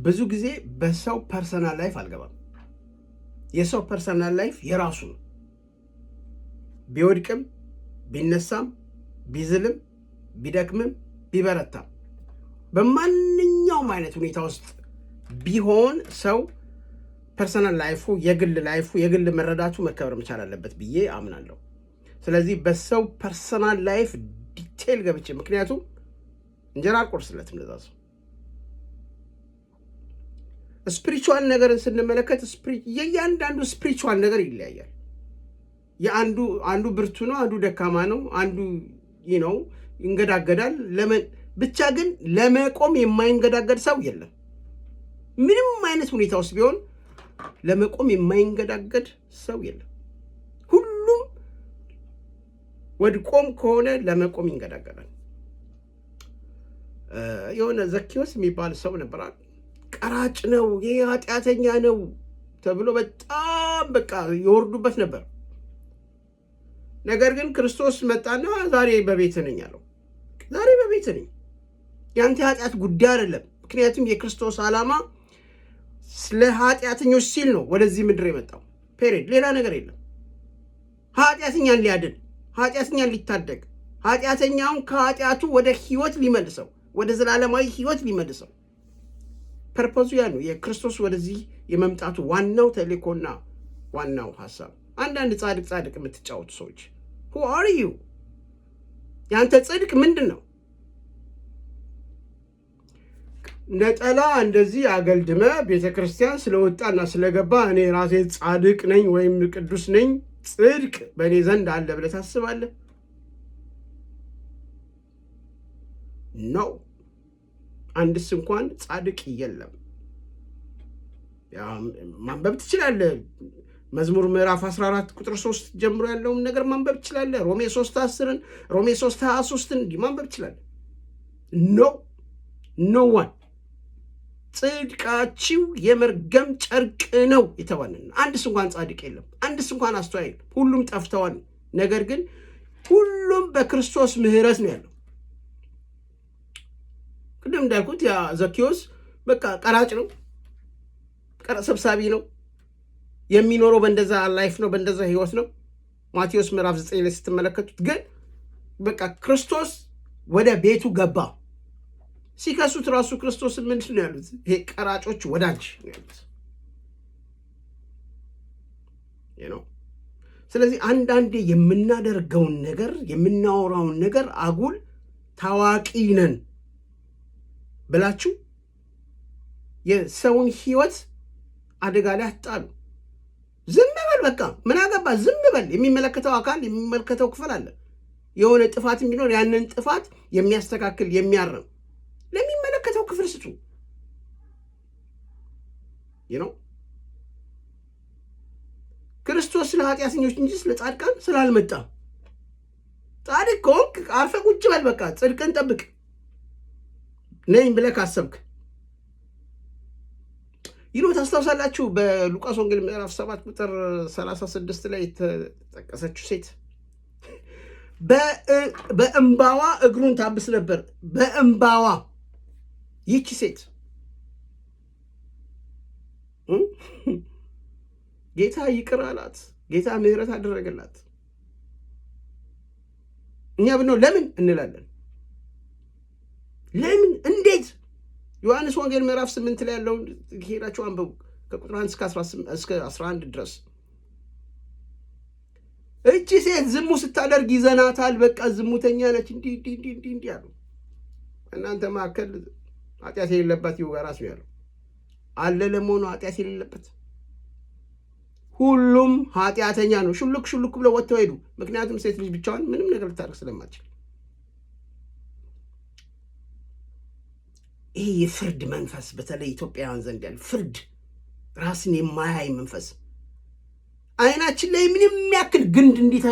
ብዙ ጊዜ በሰው personal life አልገባም። የሰው personal life የራሱ ነው። ቢወድቅም ቢነሳም ቢዝልም ቢደክምም ቢበረታም በማንኛውም አይነት ሁኔታ ውስጥ ቢሆን ሰው personal life ኡ፣ የግል life ኡ፣ የግል መረዳቱ መከበር መቻል አለበት ብዬ አምናለሁ። ስለዚህ በሰው personal life detail ገብቼ፣ ምክንያቱም እንጀራ አልቆርስለትም ለዛ ሰው። Spiritual ነገርን ስንመለከት የእያንዳንዱ spiritual ነገር ይለያያል። የአንዱ አንዱ ብርቱ ነው፣ አንዱ ደካማ ነው፣ አንዱ ይንገዳገዳል። ለምን ብቻ ግን ለመቆም የማይንገዳገድ ሰው የለም። ምንም አይነት ሁኔታ ውስጥ ቢሆን ለመቆም የማይንገዳገድ ሰው የለም። ሁሉም ወድቆም ከሆነ ለመቆም ይንገዳገዳል። የሆነ ዘኪዎስ የሚባል ሰው ነበራል። ቀራጭ ነው፣ ይሄ ኃጢአተኛ ነው ተብሎ በጣም በቃ የወርዱበት ነበር። ነገር ግን ክርስቶስ መጣና ዛሬ በቤትህ ነኝ አለው። ዛሬ በቤትህ ነኝ። የአንተ ኃጢአት ጉዳይ አይደለም። ምክንያቱም የክርስቶስ ዓላማ ስለ ኃጢአተኞች ሲል ነው ወደዚህ ምድር የመጣው። Period። ሌላ ነገር የለም። ኃጢአተኛን ሊያድን፣ ኃጢአተኛን ሊታደግ፣ ኃጢአተኛውን ከኃጢአቱ ወደ ህይወት ሊመልሰው፣ ወደ ዘላለማዊ ህይወት ሊመልሰው። Purpose ኡ ያ ነው። የክርስቶስ ወደዚህ የመምጣቱ ዋናው ተልእኮና ዋናው ሀሳብ። አንዳንድ ጻድቅ ጻድቅ የምትጫወቱ ሰዎች፣ who are you? የአንተ ጽድቅ ምንድን ነው? ነጠላ እንደዚህ አገልድመ ቤተ ክርስቲያን ስለወጣና ስለገባ እኔ ራሴ ጻድቅ ነኝ ወይም ቅዱስ ነኝ፣ ጽድቅ በእኔ ዘንድ አለ ብለህ ታስባለህ? ነው። አንድስ እንኳን ጻድቅ የለም። ማንበብ ትችላለህ። መዝሙር ምዕራፍ 14 ቁጥር 3 ጀምሮ ያለውን ነገር ማንበብ ትችላለህ። ሮሜ 3 10ን፣ ሮሜ 3 23ን እንዲህ ማንበብ ትችላለህ። No, no one። ጽድቃችሁ የመርገም ጨርቅ ነው የተባልን። አንድስ እንኳን ጻድቅ የለም፣ አንድስ እንኳን አስተዋይ የለም። ሁሉም ጠፍተዋል። ነገር ግን ሁሉም በክርስቶስ ምሕረት ነው ያለው። ቅድም እንዳልኩት ያ ዘኪዎስ በቃ ቀራጭ ነው፣ ቀረጥ ሰብሳቢ ነው። የሚኖረው በእንደዛ life ነው፣ በእንደዛ ህይወት ነው። ማቴዎስ ምዕራፍ 9 ላይ ስትመለከቱት ግን በቃ ክርስቶስ ወደ ቤቱ ገባ። ሲከሱት ራሱ ክርስቶስን ምንድን ነው ያሉት? ይሄ ቀራጮች ወዳጅ ነው ያሉት ነው። ስለዚህ አንዳንዴ የምናደርገውን ነገር፣ የምናወራውን ነገር አጉል ታዋቂ ነን ብላችሁ የሰውን ህይወት አደጋ ላይ አትጣሉ። ዝም በል፣ በቃ ምን አገባ፣ ዝም በል። የሚመለከተው አካል፣ የሚመለከተው ክፍል አለ። የሆነ ጥፋት ቢኖር ያንን ጥፋት የሚያስተካክል፣ የሚያርም ለሚመለከተው ክፍል ስጡ ነው። ክርስቶስ ስለ ኃጢአተኞች እንጂ ስለ ጻድቃን ስላልመጣ፣ ጻድቅ ከሆንክ አርፈህ ቁጭ በል፣ በቃ ጽድቅን ጠብቅ ነኝ ብለህ ካሰብክ። ይህ ታስታውሳላችሁ። በሉቃስ ወንጌል ምዕራፍ 7 ቁጥር 36 ላይ የተጠቀሰችው ሴት በእምባዋ እግሩን ታብስ ነበር። በእምባዋ። ይቺ ሴት ጌታ ይቅር አላት። ጌታ ምሕረት አደረገላት። እኛ ብንሆን ለምን እንላለን? ለምን፣ እንዴት? ዮሐንስ ወንጌል ምዕራፍ 8 ላይ ያለውን ሄዳችሁ አንብቡ፣ ከቁጥር 1 እስከ 11 ድረስ። እቺ ሴት ዝሙት ስታደርግ ይዘናታል። በቃ ዝሙተኛ ነች፣ እንዲህ እንዲህ እንዲህ እንዲህ እንዲህ አሉ። እናንተ መካከል ኃጢአት የሌለባት ይውገራት ነው ያለው። አለ ለመሆኑ ኃጢአት የሌለበት? ሁሉም ኃጢአተኛ ነው። ሹልክ ሹልክ ብለው ወጥተው ሄዱ። ምክንያቱም ሴት ልጅ ብቻዋን ምንም ነገር ልታደርግ ስለማትችል። ይሄ የፍርድ መንፈስ፣ በተለይ ኢትዮጵያውያን ዘንድ ያለ ፍርድ፣ ራስን የማያይ መንፈስ፣ አይናችን ላይ ምንም ያክል ግንድ እንዲህ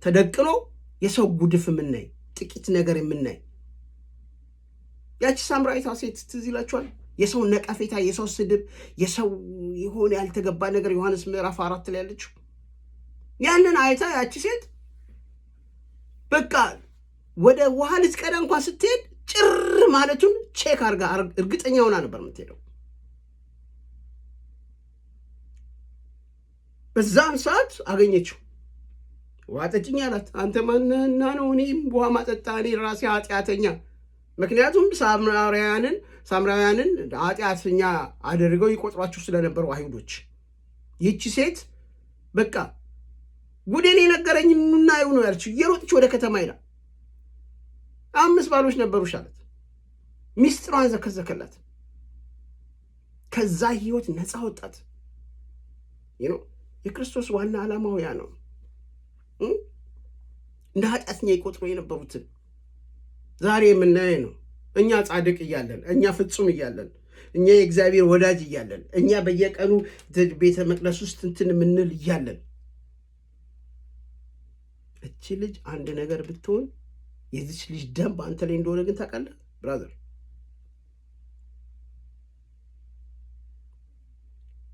ተደቅኖ የሰው ጉድፍ የምናይ፣ ጥቂት ነገር የምናይ። ያቺ ሳምራዊቷ ሴት ትዝ ይላችኋል? የሰው ነቀፌታ፣ የሰው ስድብ፣ የሰው የሆነ ያልተገባ ነገር፣ ዮሐንስ ምዕራፍ 4 ላይ ያለችው፣ ያንን አይታ ያቺ ሴት በቃ ወደ ውሃ ልትቀዳ እንኳን ስትሄድ ጭር ማለቱን check አድርጋ እርግጠኛ ሆና ነበር የምትሄደው። በዛን ሰዓት አገኘችው። ውሃ ጠጭኝ አላት። አንተ ማነህና ነው እኔም ውሃ ማጠጣ? እኔ ራሴ ኃጢአተኛ። ምክንያቱም ሳምራውያንን ኃጢአተኛ አድርገው ይቆጥሯቸው ስለነበሩ አይሁዶች፣ ይህቺ ሴት በቃ ጉዴን የነገረኝ እናየው ነው ያለችው። እየሮጠች ወደ ከተማ ይላል። 5 ባሎች ነበሩሽ አላት። ሚስጥሯን ዘከዘከላት። ከዛ ህይወት ነፃ ወጣት። የክርስቶስ ዋና ዓላማው ያ ነው። እንደ ኃጢአተኛ ይቆጥሩ የነበሩትን ዛሬ የምናየው ነው። እኛ ጻድቅ እያለን፣ እኛ ፍጹም እያለን፣ እኛ የእግዚአብሔር ወዳጅ እያለን፣ እኛ በየቀኑ ቤተ መቅደስ ውስጥ እንትን የምንል እያለን፣ እቺ ልጅ አንድ ነገር ብትሆን የዚች ልጅ ደም በአንተ ላይ እንደሆነ ግን ታውቃለህ brother።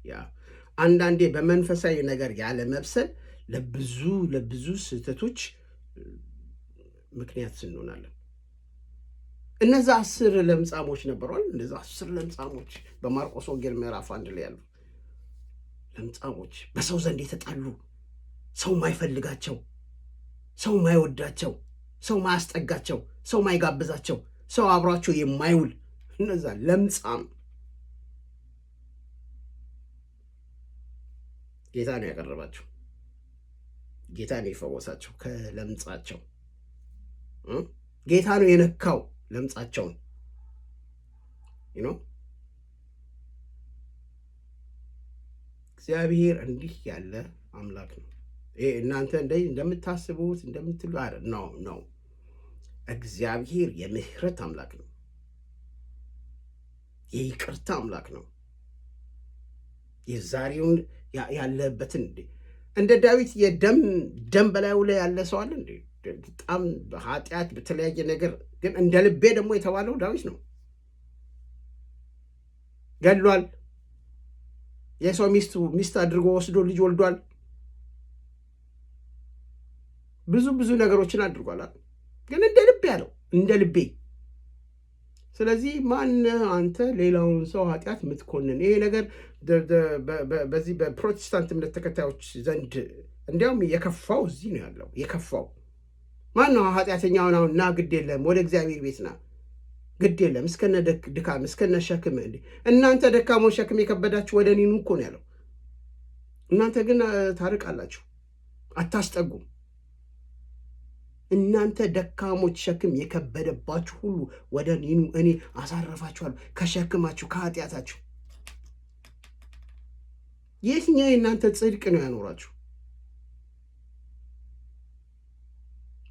Yeah፣ አንዳንዴ በመንፈሳዊ ነገር ያለ መብሰል ለብዙ ለብዙ ስህተቶች ምክንያት ስንሆናለን። እነዛ 10 ለምጻሞች ነበሯል። እነዛ 10 ለምጻሞች በማርቆስ ወንጌል ምዕራፍ 1 ላይ ያሉ ለምጻሞች፣ በሰው ዘንድ የተጠሉ፣ ሰው ማይፈልጋቸው፣ ሰው ማይወዳቸው፣ ሰው ማያስጠጋቸው፣ ሰው ማይጋብዛቸው፣ ሰው አብሯቸው የማይውል እነዛ ለምጻም ጌታ ነው ያቀረባቸው። ጌታ ነው የፈወሳቸው ከለምጻቸው። ጌታ ነው የነካው ለምጻቸውን። እግዚአብሔር እንዲህ ያለ አምላክ ነው። ይሄ እናንተ እንደምታስቡት እንደምትሉ አይደል። No, no። እግዚአብሔር የምህረት አምላክ ነው። የይቅርታ አምላክ ነው። የዛሬውን ያለበትን እንደ ዳዊት የደም ደም በላዩ ላይ ያለ ሰው አለ እንዴ? በጣም በኃጢአት በተለያየ ነገር ግን እንደ ልቤ ደግሞ የተባለው ዳዊት ነው። ገድሏል። የሰው ሚስት ሚስት አድርጎ ወስዶ ልጅ ወልዷል። ብዙ ብዙ ነገሮችን አድርጓል። ግን እንደ ልቤ ያለው እንደ ልቤ። ስለዚህ ማነህ አንተ ሌላውን ሰው ኃጢአት የምትኮንን? ይሄ ነገር በዚህ በፕሮቴስታንት እምነት ተከታዮች ዘንድ እንዲያውም የከፋው እዚህ ነው ያለው። የከፋው ማን ነው ኃጢአተኛውን አሁን ና፣ ግድ የለም ወደ እግዚአብሔር ቤት ና፣ ግድ የለም እስከነ ድካም እስከነ ሸክም፣ እንዴ እናንተ ደካሞች ሸክም የከበዳችሁ ወደ እኔ ኑ እኮ ነው ያለው። እናንተ ግን ታርቃላችሁ፣ አታስጠጉም። እናንተ ደካሞች ሸክም የከበደባችሁ ሁሉ ወደ እኔ ኑ፣ እኔ አሳርፋችኋለሁ ከሸክማችሁ ከኃጢአታችሁ። የትኛው የእናንተ ጽድቅ ነው ያኖራችሁ?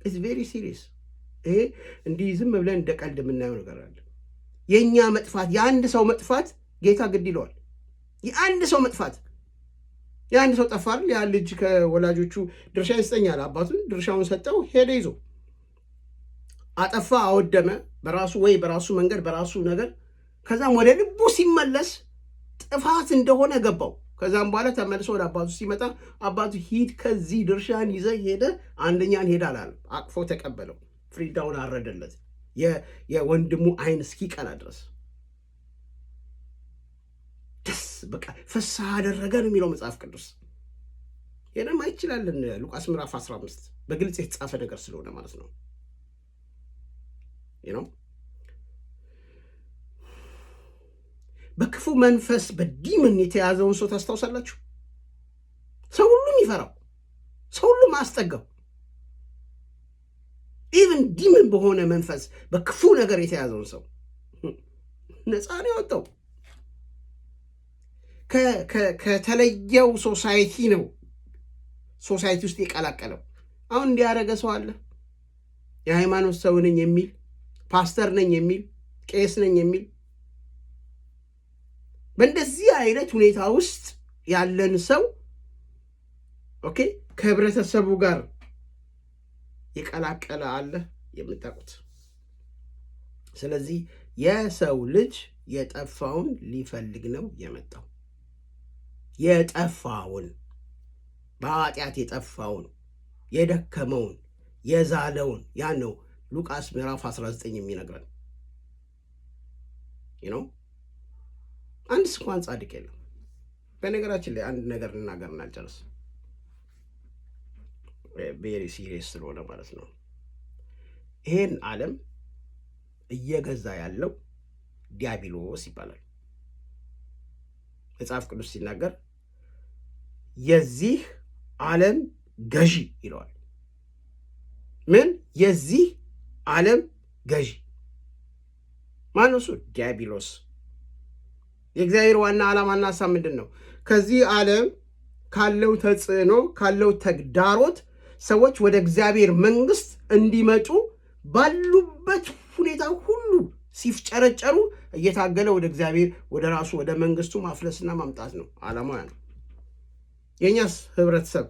It's very serious። ይሄ እንዲህ ዝም ብለን እንደ ቀልድ የምናየው ነገር አለ። የእኛ መጥፋት፣ የአንድ ሰው መጥፋት ጌታ ግድ ይለዋል። የአንድ ሰው መጥፋት፣ የአንድ ሰው ጠፋ አይደል? ያ ልጅ ከወላጆቹ ድርሻ ይስጠኛል፣ አባቱን ድርሻውን ሰጠው፣ ሄደ ይዞ አጠፋ፣ አወደመ፣ በራሱ ወይ በራሱ መንገድ በራሱ ነገር። ከዛም ወደ ልቡ ሲመለስ ጥፋት እንደሆነ ገባው። ከዛም በኋላ ተመልሶ ወደ አባቱ ሲመጣ አባቱ ሂድ ከዚህ ድርሻን ይዘህ ሄደ አንደኛን ሄድ አላለም። አቅፎ ተቀበለው፣ ፍሪዳውን አረደለት የወንድሙ ዓይን እስኪቀላ ድረስ ደስ በቃ ፍስሐ አደረገ ነው የሚለው መጽሐፍ ቅዱስ። ሄደን ማየት ይችላለን። ሉቃስ ምዕራፍ 15 በግልጽ የተጻፈ ነገር ስለሆነ ማለት ነው። በክፉ መንፈስ በ demon የተያዘውን ሰው ታስታውሳላችሁ? ሰው ሁሉ የሚፈራው፣ ሰው ሁሉ ማያስጠጋው፣ even demon በሆነ መንፈስ በክፉ ነገር የተያዘውን ሰው ነፃ ነው ያወጣው። ከተለየው society ነው society ውስጥ የቀላቀለው። አሁን እንዲያደረገ ሰው አለ? የሃይማኖት ሰው ነኝ የሚል፣ ፓስተር ነኝ የሚል፣ ቄስ ነኝ የሚል፣ በእንደዚህ አይነት ሁኔታ ውስጥ ያለን ሰው okay ከህብረተሰቡ ጋር የቀላቀለ አለ የምታውቁት? ስለዚህ የሰው ልጅ የጠፋውን ሊፈልግ ነው የመጣው። የጠፋውን፣ በኃጢአት የጠፋውን፣ የደከመውን፣ የዛለውን ያን ነው ሉቃስ ምዕራፍ 19 የሚነግረን። ነው። አንድስ እንኳን ጻድቅ የለም። በነገራችን ላይ አንድ ነገር ልናገርና ልጨርስ፣ very serious ስለሆነ ማለት ነው። ይሄን ዓለም እየገዛ ያለው ዲያብሎስ ይባላል። መጽሐፍ ቅዱስ ሲናገር የዚህ ዓለም ገዢ ይለዋል። ምን? የዚህ ዓለም ገዢ ማነው? እሱ ዲያብሎስ። የእግዚአብሔር ዋና ዓላማና ሀሳብ ምንድን ነው? ከዚህ ዓለም ካለው ተጽዕኖ፣ ካለው ተግዳሮት ሰዎች ወደ እግዚአብሔር መንግስት እንዲመጡ ባሉበት ሁኔታ ሁሉ ሲፍጨረጨሩ እየታገለ ወደ እግዚአብሔር፣ ወደ ራሱ፣ ወደ መንግስቱ ማፍለስና ማምጣት ነው ዓላማው ነው። የእኛስ ህብረተሰብ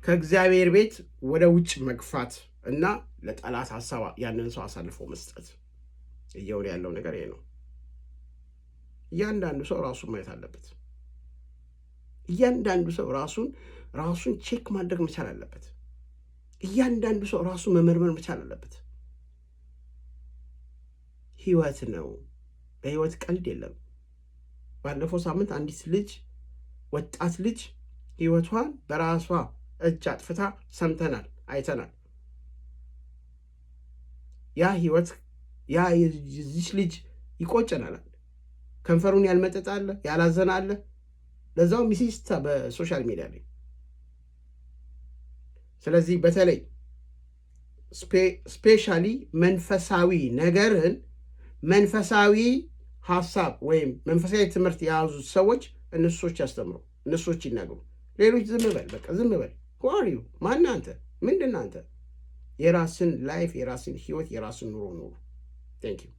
ከእግዚአብሔር ቤት ወደ ውጭ መግፋት እና ለጠላት ሀሳብ ያንን ሰው አሳልፎ መስጠት፣ እየሆነ ያለው ነገር ይሄ ነው። እያንዳንዱ ሰው ራሱን ማየት አለበት። እያንዳንዱ ሰው ራሱን check ማድረግ መቻል አለበት። እያንዳንዱ ሰው ራሱን መመርመር መቻል አለበት። ህይወት ነው። በህይወት ቀልድ የለም። ባለፈው ሳምንት አንዲት ልጅ፣ ወጣት ልጅ ህይወቷን በራሷ እጅ አጥፍታ ሰምተናል፣ አይተናል። ያ ህይወት፣ ያ የዚች ልጅ ይቆጨናል። ከንፈሩን ያልመጠጠ አለ፣ ያላዘነ አለ። ለዛው ሚሲስታ በ social media ላይ። ስለዚህ በተለይ specially መንፈሳዊ ነገርን፣ መንፈሳዊ ሀሳብ ወይም መንፈሳዊ ትምህርት የያዙ ሰዎች እነሱ ያስተምሩ፣ እነሱ ይናገሩ። ሌሎች ዝም በል፣ በቃ ዝም በል። Who are you? ማን አንተ? ምንድን አንተ? የራስን life፣ የራስን ህይወት፣ የራስን ኑሮ ኑሩ። Thank you.